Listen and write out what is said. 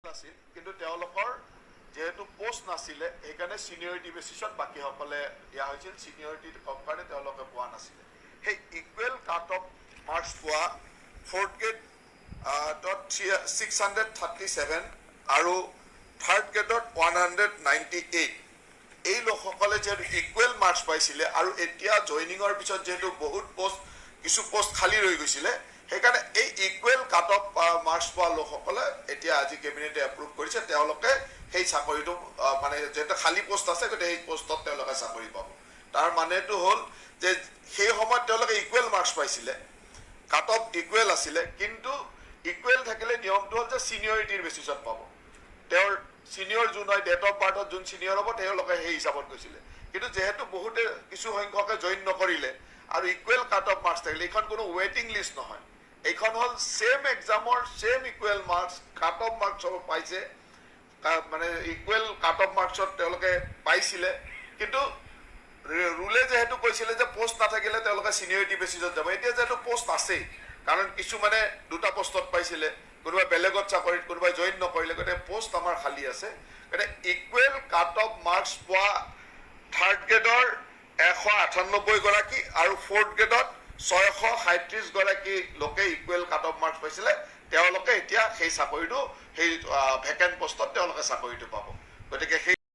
আছিল, কিন্তু তেওঁলোকৰ যিহেতু পষ্ট নাছিলে, সেইকাৰণে চিনিয়ৰিটি বেচিছত বাকীসকলে দিয়া হৈছিল। চিনিয়ৰিটি কম কাৰণে তেওঁলোকে পোৱা নাছিলে। সেই ইকুৱেল কাট অফ মাৰ্কছ পোৱা ফ'ৰ্থ গ্ৰেড ত 637 আৰু থাৰ্ড গ্ৰেডত 198, এই লোকসকলে যিহেতু ইকুৱেল মাৰ্কছ পাইছিলে আৰু এতিয়া জইনিঙৰ পিছত যিহেতু বহুত পষ্ট, কিছু পষ্ট খালী ৰৈ গৈছিলে, সেইকাৰণে এই ইকুৱেল কাট অফ মাৰ্কছ পোৱা লোকসকলে এতিয়া আজি কেবিনেটে এপ্ৰুভ কৰিছে, তেওঁলোকে সেই চাকৰিটো, মানে যিহেতু খালী পষ্ট আছে, গতিকে সেই পষ্টত তেওঁলোকে চাকৰি পাব। তাৰ মানেটো হ'ল যে সেই সময়ত তেওঁলোকে ইকুৱেল মাৰ্কছ পাইছিলে, কাট অফ ইকুৱেল আছিলে, কিন্তু ইকুৱেল থাকিলে নিয়মটো হ'ল যে চিনিয়ৰিটিৰ বেচিছত পাব। তেওঁৰ চিনিয়ৰ যোন হয়, ডেট অফ বাৰ্থত যোন চিনিয়ৰ হ'ব, তেওঁলোকে সেই হিচাপত গৈছিলে। কিন্তু যিহেতু বহুতে, কিছু সংখ্যকে জইন নকৰিলে আৰু ইকুৱেল কাট অফ মাৰ্কছ থাকিলে, এইখন কোনো ৱেইটিং লিষ্ট নহয়, এইখন হ'ল same এক্সামৰ same equal marks, cut off marks পাইছে, মানে ইকুৱেল কাট অফ মাৰ্কছত তেওঁলোকে পাইছিলে। কিন্তু ৰুলে যিহেতু কৈছিলে যে পষ্ট নাথাকিলে তেওঁলোকে চিনিয়ৰিটি বেচিছত যাব, এতিয়া যিহেতু পষ্ট আছেই, কাৰণ কিছুমানে দুটা পষ্টত পাইছিলে, কোনোবাই বেলেগত চাকৰিত, কোনোবাই জইন নকৰিলে, গতিকে পষ্ট আমাৰ খালী আছে। গতিকে ইকুৱেল কাট অফ মাৰ্কছ পোৱা থাৰ্ড গ্ৰেডৰ 198 গৰাকী আৰু ফ'ৰ্থ গ্ৰেডত 637 গৰাকী লোকে ইকুৱেল কাট অফ মাৰ্কছ পাইছিলে, তেওঁলোকে এতিয়া সেই চাকৰিটো, সেই ভেকেণ্ট পষ্টত তেওঁলোকে চাকৰিটো পাব। গতিকে সেই